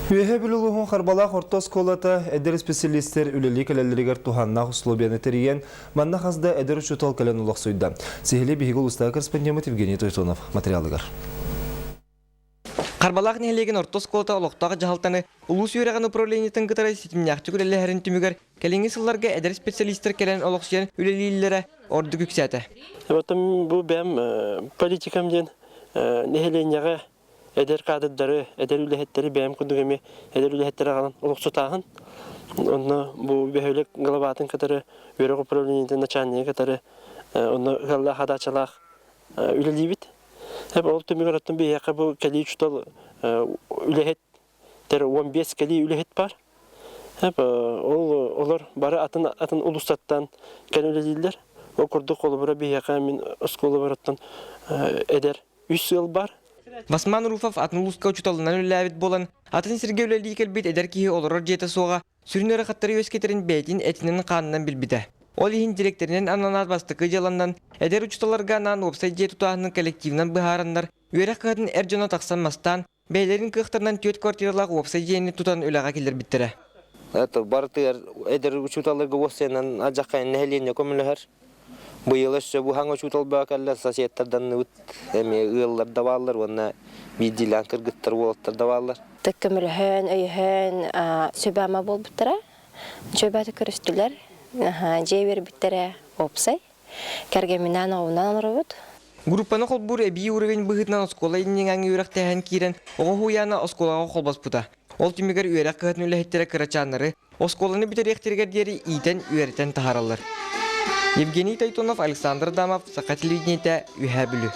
Үөһээ Бүлүү улууһун Харбалаах орто оскуолата эдэр исписэлиистэр үлэлии кэлэллэригэр туһааннаах условияны тэрийэн, манна хас да эдэр учуутал кэлэн олохсуйда. Сиһилии биһиги улуустааҕы корреспондеммыт Евгений Тойтонов материалыгар. Харбалаах нэһилиэгин орто оскуолата олохтоох дьаһалтаны улуус үөрэҕин управлениетын кытары ситимнээхтик үлэлэһэрин түмүгэр кэлиҥҥи сылларга эдэр специалистар кэлэн олохсуйан үлэлииллэрэ ордук үксээтэ. Потом бу бэйэм политикам диэн нэһилиэнньэҕэ эдэр кадрдары, эдэр үлэһиттэри бэйэм курдук эмиэ эдэр үлэһиттэри аҕалан олохсутааһын. Онно бу бөһүөлэк главатын кытары, үөрэх управлениетын начальнига кытары онно ыаллаах адаачалаах үлэлиибит. Ол түмүгэр оттон биһиэхэ бу кэлии учуутал үлэһит 15 кэлии үлэһит бар. Ол олор бары атын атын улуустартан кэлэн үлэлииллэр. Ол курдук холобура биһиэхэ мин оскуолабар оттон эдэр үс сыл бар. Васман Руфов атын улууска учууталынан үлэлээбит буолан, атын сиргэ үлэлии кэлбит эдэр киһи олорор дьиэтэ суоҕа сүрүн ыарахаттары үөскэтэрин бэйэтин этинэн-хаанынан билбитэ. Ол иһин дириэктэринэн ананаат бастакы дьыаланнан эдэр учууталларга анаан уопсай дьиэ тутааһынын коллективынан быһаараннар, үөрэх кыһатын эр дьоно тахсан мастаан, бэйэлэрин кыахтарынан түөрт квартиралаах уопсай дьиэни тутан үлэҕэ киллэрбиттэрэ. Это барытыгар эдэр учууталларга уопсайынан адьаххайын нэһилиэнньэ көмөлөһөр. Быйыл өссө бу хаҥа учуутал бөҕө кэллэ, соседтарданныбыт, эмиэ ыаллар да бааллар уонна биирдиилээн кыргыттар, уолаттар да бааллар. Көмөлөһөн, өйөһөн сүбэ-ама буолбуттара. Үчүгэйбэти көрүстүлэр, дьиэ биэрбиттэрэ уопсай. Кэргэмминээн оҕобунан олоробут. Группаны холбуур эбии уровень быһыытынан оскуола инниҥээҥҥи үөрэхтээһин киирэн, оҕо уһуйаана оскуолаҕа холбоспута. Ол түмүгэр үөрэх кыһатын үлэһиттэрэ кырачааннары Оскуоланы бүтэриэхтэригэр диэри иитэн-үөрэтэн таһаараллар. Евгений Тойтонов, Александр Адамов, Саха телевидениетэ, Үөһээ Бүлүү.